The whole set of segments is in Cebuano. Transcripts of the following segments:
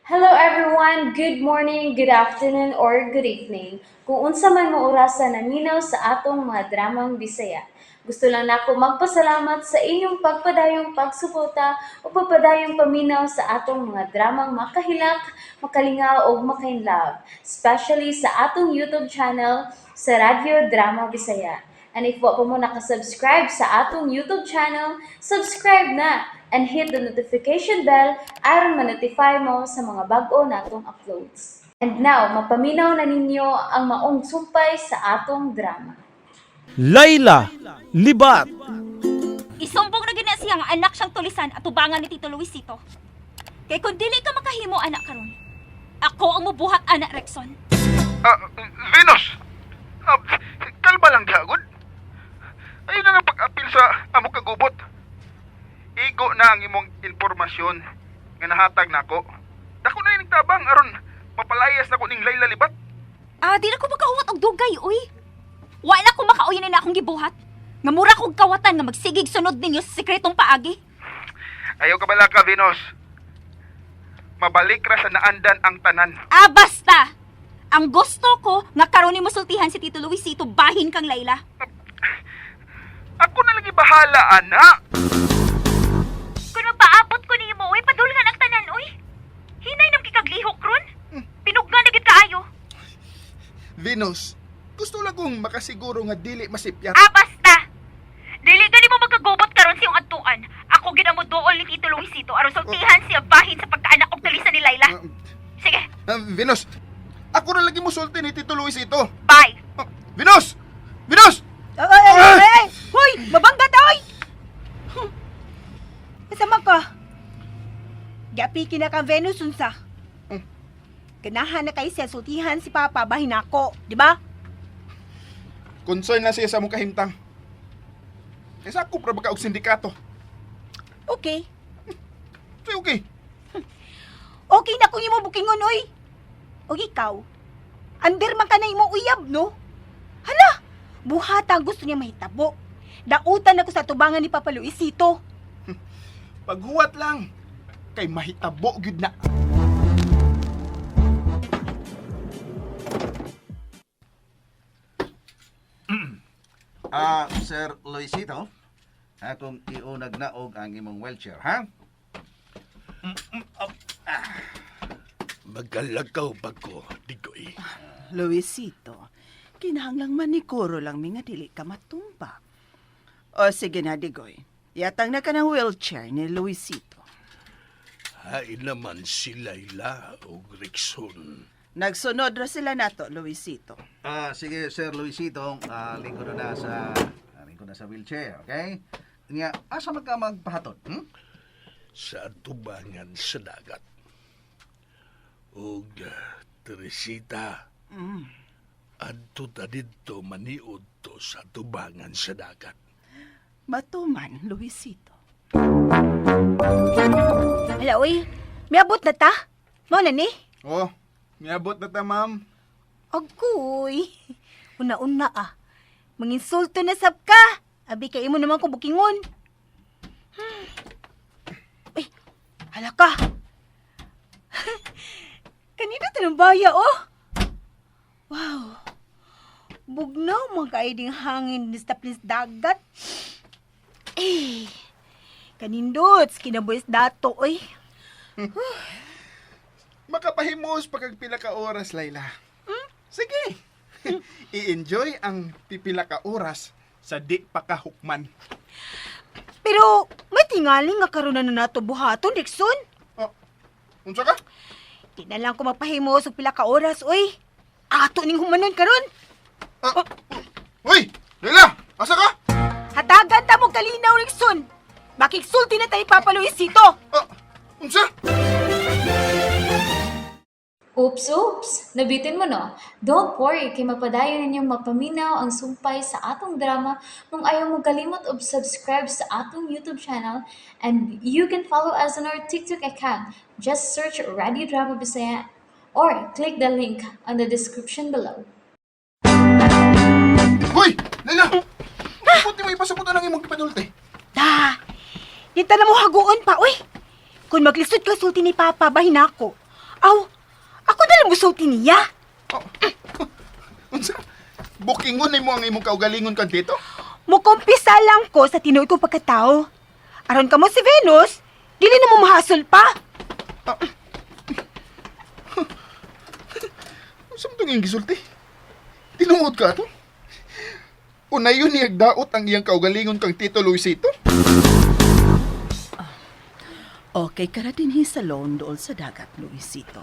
Hello everyone! Good morning, good afternoon, or good evening. Kung unsa man mo orasa naminaw sa atong mga dramang Bisaya. Gusto lang nako magpasalamat sa inyong pagpadayong pagsuporta o pagpadayong paminaw sa atong mga dramang makahilak, makalingaw ug makainlove, especially sa atong YouTube channel sa Radyo Drama Bisaya. And if wa pa mo nakasubscribe sa atong YouTube channel, subscribe na and hit the notification bell aron ma-notify mo sa mga bag-o natong uploads. And now, mapaminaw na ninyo ang maong sumpay sa atong drama. Layla Libat. Isumbong na gina siyang anak siyang tulisan at tubangan ni Tito Luisito. Kay kung dili ka makahimo anak karon, ako ang mubuhat anak, Rexon. Ah, Venus! Ah, kalma lang gagod. Ayun na lang pag-apil sa amok kagubot. Igo na ang imong impormasyon nga nahatag nako. Dako na ining tabang aron mapalayas nako ning Layla Libat. Ah, di na ko makahuwat og dugay, uy. Wala ko makauyon na akong gibuhat. Nga mura kog kawatan nga magsigig sunod ninyo sa sekretong paagi. Ayaw ka bala ka, Venus. Mabalik ra sa naandan ang tanan. Ah, basta! Ang gusto ko nga karon nimo sultihan si Tito Luisito bahin kang Layla. Ako na lagi bahala, ana. Kung magpaabot ko nimo, uy, padulngan ang tanan, uy. Hinay nang kikaglihok ron. Pinugna na gid kaayo. Venus, gusto lang kong makasiguro nga dili masipyat. Ah, basta! Dili gani mo magkagubot karon siyong adtuan. Ako gid ang moduol ni Tito Luisito aron sultihan siya bahin sa pagkaanak og tulisan ni Layla. Sige, Ah, Venus, ako na lagi musulti ni Tito Luisito. bye. Ah, Venus! Venus! Ay, ay, ay, ay, ay! Hoy! Mabangga ta, oy! Kasama ka. Giapiki na kang Venus, unsa. Ganahan na kay siya sultihan si Papa, bahin ako, di ba? Concern na siya sa mong kahimtang. Kaysa ako pra baka og sindikato. Okay. So, okay. Okay na kung imo bukingon, oy. O ikaw, under man ka na imo uyab, no? Hala! Buhata ang gusto niya mahitabo. Dautan ako sa tubangan ni Papa Luisito. Paghuwat lang. Kay mahitabo gyud na. Ah, Sir Luisito, akong iunag naog ang imong wheelchair, ha? Magalagaw ba ko, Digoy? Luisito, kinahanglang manikuro lang mi nga dili ka matumba. O sige na, Digoy. Yatang na ka ng wheelchair ni Luisito. Hain naman si Layla o Rixon. Nagsunod ra sila nato, Luisito. Ah, sige Sir Luisito, lingkod na sa wheelchair, okay? Nya, asa man ka magpahatod? Hmm? Sa tubangan sa dagat. Og Teresita, adto ta didto maniud to sa tubangan sa dagat. Matuman, Luisito. Hala, oy. Miabot na ta? Mao na ni? Oh, miabot na ta, ma'am. Agoy. Una-una ah. Manginsulto na sab ka. Abi kay imo naman ko bukingon. Ay, hala ka. Kanina tanong baya oh. Wow. Bugnaw mga kaiding hangin ni sa please dagat. Eh, kanindots, kinabuhis dato, oy. Makapahimos pagkag pila ka oras, Layla. Sige. I-enjoy ang pipila ka oras sa di pa ka hukman. Pero, may tingali nga karon na nato buhaton, Dixon. Oh, unsa ka? Di na lang ko magpahimo sa pila ka oras, oy. Ato ning humanon karon. Ah, Uy, Layla, asa ka? Hatagan ta mo kalinaw, Rickson. Makiksulti na tayo, Papa Luisito. Ah, unsa? Oops, oops! Nabitin mo no? Don't worry, kay mapadayon ninyong mapaminaw ang sumpay sa atong drama kung ayaw mo kalimot og subscribe sa atong YouTube channel, and you can follow us on our TikTok account. Just search Radio Drama Bisaya or click the link on the description below. Uy, Layla! Buti mo ipasabot ang imong gipadulti. Da, di ta na mo haguon pa, oy. Kung maglisod ka sulti ni Papa, bahin ako. Aw, ako na lang musulti niya. Unsa? Bukingon nimo ang imong kaugalingon kang tito? Mukumpisa lang ko sa tinuod kong pagkatao. Aron kamo si Venus, dili na mo mahasol pa. Unsa man tong iyang gisulti? Tinuod ka ato? Unayon niyag daot ang iyang kaugalingon kang Tito Luisito? Okay ka na dinhi sa loan dool sa dagat, Luisito.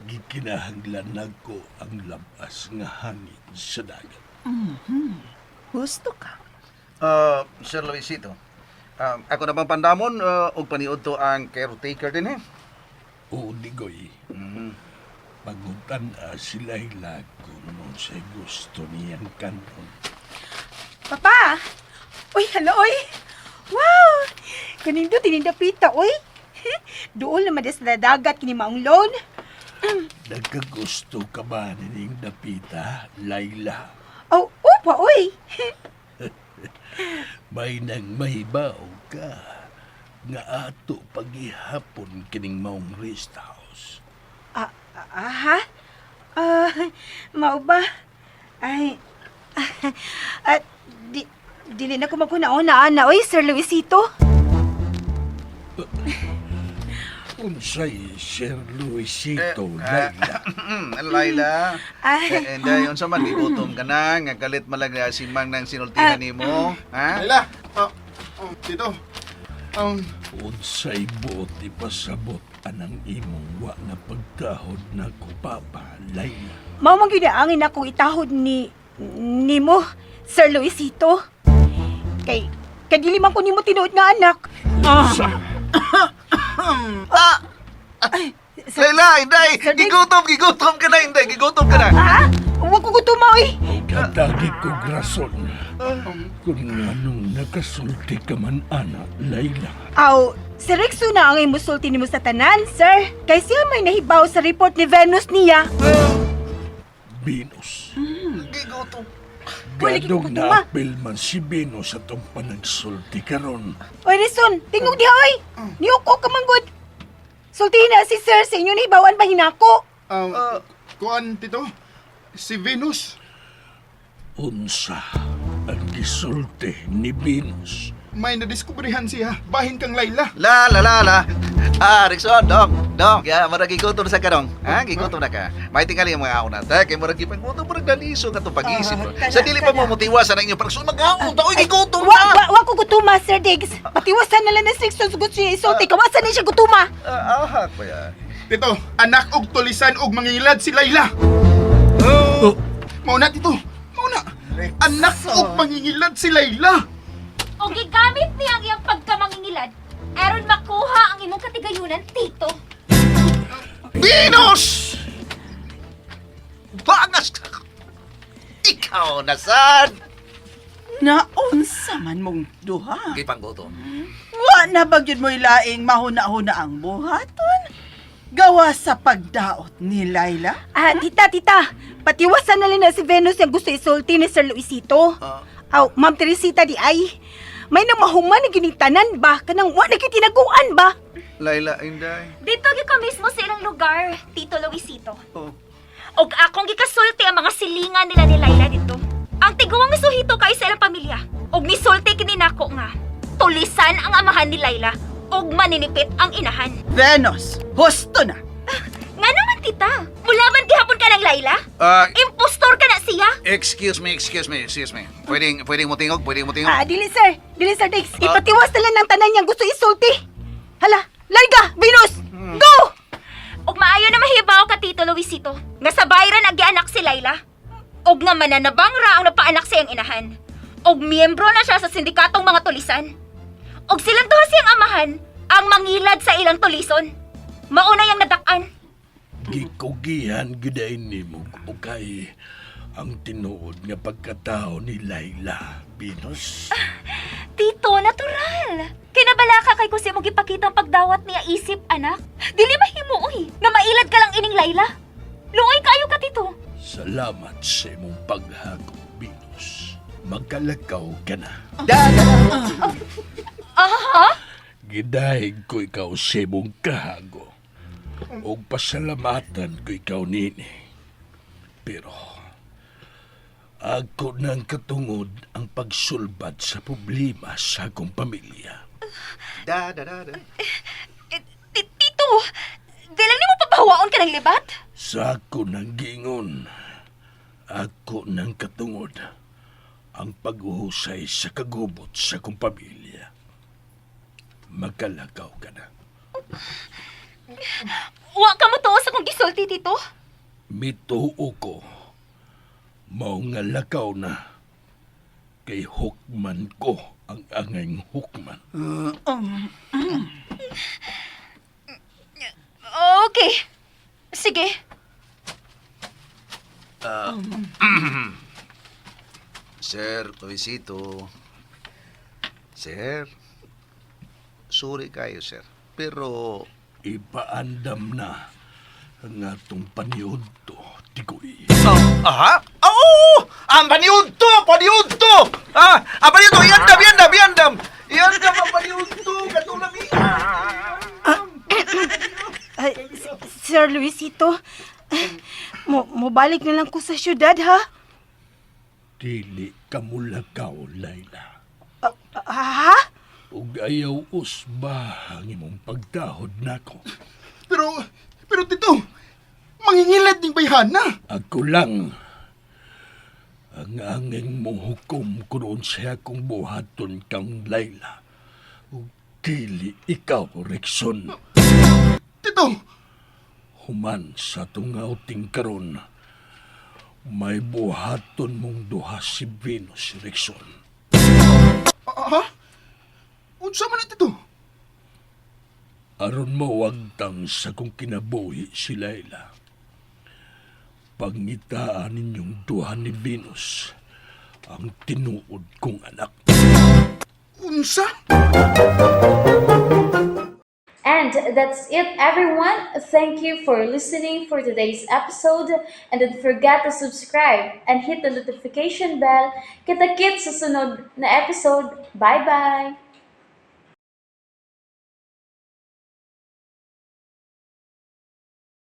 Gikinahanglan nako ang labas nga hangin sa dagat. Gusto ka. Sir Luisito, ako na bang pandamon og paniud to ang caretaker din eh. Oo, Digoy. Pagutan-a si Laila kung unsay gusto niyang kanon. Papa! Uy, hala, oy! Wow! Kanindo, tinindapita, oy! Dool naman des na dagat kini maong loan. Nagkagusto ka ba nining dapita, Laila? Oh, opa, oy! May nang mahibaw ka nga ato pagihapon kining maong rest house. Ah, ah, ha? Ah, mao ba? Ay, at di, dili na ko maguna-una, ana, oy, Sir Luisito. Unsay Sir Luisito, Laila. Laila. Ay. Eh, Inday, unsa man gigutom ka na, nga galit man lang na si Mang nang sinultihan nimo, ha? Laila! Oh, oh, Tito. Unsay buot ipasabot anang imong wa na pagtahod na ko papa, Laila. Mao man gyud ang angin akong itahod ni nimo, Sir Luisito. Kay kadili man ko nimo tinuod nga anak. Unsa? Ay, Sir, Laila, Inday, Sir Dick. gigutom, gigutom ka na, Inday, gigutom ka na. ha? Huwag ko gutuma, oy. Katagi kog rason kung anong nakasulti ka man ana, Laila. Aw, si Rexo na ang imusulti nimo sa tanan, sir. Kay siya may nahibaw sa report ni Venus niya. Venus. Gigutom. Wala Gadong kang patuma. naapil man si Venus atong panagsulti karon. Oy, Rexon, tingog diha, oy. Niuko ka man gud. Sultihin na si sir sa inyo nahibawan ba hinako. um, kuan, Tito? Si Venus. Unsa ang gisulti ni Venus? May nadiskubrehan siya. Bahin kang Laila. La la la la. Ah, Rixon, dong, dong. Ya, murag gigutom sa karong. Ha, gigutom na ka. May tingali ang mga una ta kay murag gipanggutom murag daliso ka tong pag-isip. Ah, kana, Sa dili pa kana. mo motiwa sa inyo parang magaon ta oy gigutom Wa, ta. wa, wa ko gutuma, Sir Diggs. Patiwasan na lang ni Rexon sa gusto niya isulti. Kawasan na siya gutuma. Ah, ahak pa ya. Tito, anak og tulisan og mangilad si Laila. Oh, Mauna, Tito. Mauna. Anak og mangingilad si Laila. O gigamit niya ang iyang pagkamangingilad aron makuha ang imong katigayunan, Tito. Venus! Bangas ka! Ikaw na sad! Naunsa man mong duha. Gipanggutom. Wa na bagyod mo'y laing mahuna-huna ang buhaton. Gawa sa pagdaot ni Laila. Ah, tita, tita. Patiwasan na lang na si Venus yung gusto isulti ni Sir Luisito. Aw, Ma'am Teresita di ay. May namahuman na ginitanan ba? Kanang wa na gyud tinaguan ba? Laila, Inday. Dito gyud ka mismo sa ilang lugar, Tito Luisito. Oh. Og akong gikasulti ang mga silingan nila ni Laila dito. Ang tiguang suhito kay sa ilang pamilya. Og nisulti kini nako nga. Tulisan ang amahan ni Laila og maninipit ang inahan. Venus, husto na. Nga naman tita, mulaban gihapon ka ng Laila? Ah, Impostor ka na siya? excuse me, excuse me, excuse me. Pwedeng, pwedeng mo tingog, pwedeng mo tingog. Ah, dili sir. Dili Sir Diggs. Ipatiwas na lang ng tanan niyang gusto isulti. Hala, Larga, Venus! Go! Og maayo na mahibaw ka Tito Luisito, nga sa bayran ang gianak si Laila. Og nga mananabang ra ang napaanak sa iyang inahan. Og miyembro na siya sa sindikatong mga tulisan. Og silang duha siyang amahan ang mangilad sa ilang tulison. Mauna yang nadak-an. Gikugihan gyud nimo ukay ang tinuod nga pagkatao ni Laila Venus. Tito, natural. Kinabala ka kay kusi mo gipakita ang pagdawat niya isip, anak. Dili mahimo oy, nga mailad ka lang ining Laila. Luoy kaayo ka, Tito. Salamat sa imong paghakot, Venus. Magkalakaw ka na. Aha. Gidahig ko ikaw sa imong kahago. Og pasalamatan ko ikaw nini. Pero ako nang katungod ang pagsulbad sa problema sa akong pamilya. Da, da, da, da. Eh, Tito, di lang nimo papahuwaon ka ng libat? Sa ako nang giingon, ako nang katungod ang paghuhusay sa kagubot sa akong pamilya. Makalakaw ka na. Wa ka mo tuo sa kong gisulti, Tito. Mituo ko, mao nga lakaw na, kay hukman ko ang angay hukman. Okay. Sige. Sir Luisito. Sir. Sorry kayo, sir. Pero Ipaandam na ang atong paniud to, Tikoy. Aha! Oo! Ang paniudto! Paniudto! Ah, ang paniudto! Iandam, iandam, iandam! Iandam ang paniudto! Katulad ni... Ay, Sir Luisito, mo balik na lang ko sa syudad, ha? Dili ka mulakaw, Laila. Ha? Ug ayaw usba ang imong pagtahod nako. Pero, Tito, mangingilad ning bayhana. Ako lang ang anging mohukom kunoon sa akong buhaton kang Laila. Ug dili ikaw, Rexon. Tito, Human sa tungauting karon, may buhaton mong duha si Venus, Rexon. Ha? Unsa man ni, Tito? Aron mawagtang sa kong kinabuhi si Laila. Pangitaan ninyong duha ni Venus ang tinuod kong anak. Unsa? And that's it, everyone. Thank you for listening for today's episode. And don't forget to subscribe and hit the notification bell. Kita-kits sa sunod na episode. Bye-bye!